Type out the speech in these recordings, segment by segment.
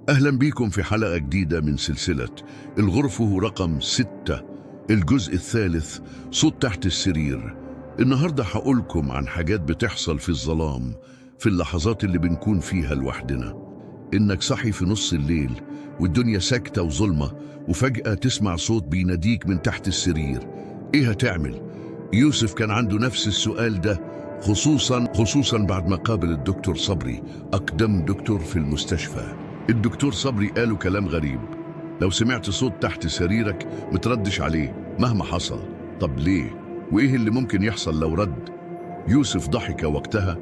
أهلا بيكم في حلقة جديدة من سلسلة الغرفة رقم 6، الجزء الثالث، صوت تحت السرير. النهاردة هقولكم عن حاجات بتحصل في الظلام، في اللحظات اللي بنكون فيها لوحدنا. إنك صحي في نص الليل والدنيا ساكتة وظلمة، وفجأة تسمع صوت بيناديك من تحت السرير. إيه هتعمل؟ يوسف كان عنده نفس السؤال ده، خصوصا بعد ما قابل الدكتور صبري، أقدم دكتور في المستشفى. الدكتور صبري قاله كلام غريب: لو سمعت صوت تحت سريرك متردش عليه مهما حصل. طب ليه؟ وإيه اللي ممكن يحصل لو رد؟ يوسف ضحك وقتها،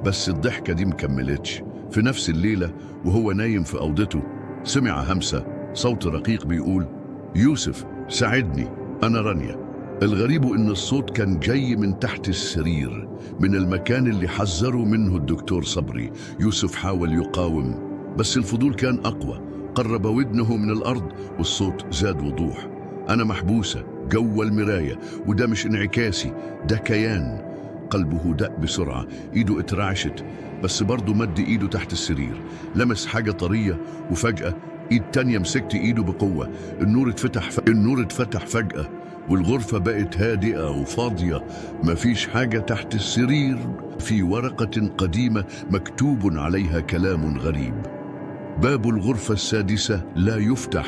بس الضحكة دي مكملتش. في نفس الليلة وهو نايم في أوضته سمع همسة، صوت رقيق بيقول: يوسف ساعدني، أنا رانيا. الغريب إن الصوت كان جاي من تحت السرير، من المكان اللي حذره منه الدكتور صبري. يوسف حاول يقاوم، بس الفضول كان أقوى. قرب ودنه من الأرض والصوت زاد وضوح: أنا محبوسة جوه المراية، وده مش انعكاسي، ده كيان. قلبه دق بسرعة، إيده اترعشت، بس برضه مد إيده تحت السرير، لمس حاجة طرية، وفجأة إيد تانية مسكت إيده بقوة. النور اتفتح فجأة، والغرفة بقت هادئة وفاضية، مفيش حاجة تحت السرير. في ورقة قديمة مكتوب عليها كلام غريب: باب الغرفة السادسة لا يفتح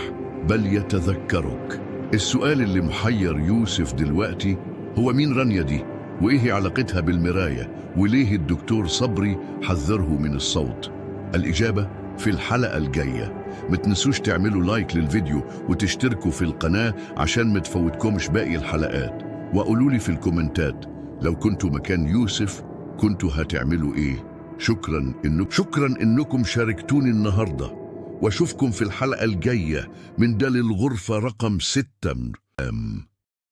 بل يتذكرك. السؤال اللي محير يوسف دلوقتي هو: مين رانيا دي؟ وإيه علاقتها بالمراية؟ وليه الدكتور صبري حذره من الصوت؟ الإجابة في الحلقة الجاية. متنسوش تعملوا like للفيديو وتشتركوا في القناة عشان متفوتكمش باقي الحلقات. وقولوا لي في الكومنتات، لو كنتوا مكان يوسف كنتوا هتعملوا إيه؟ شكرا إنكم شاركتوني النهاردة، واشوفكم في الحلقة الجاية من دال الغرفة رقم 6.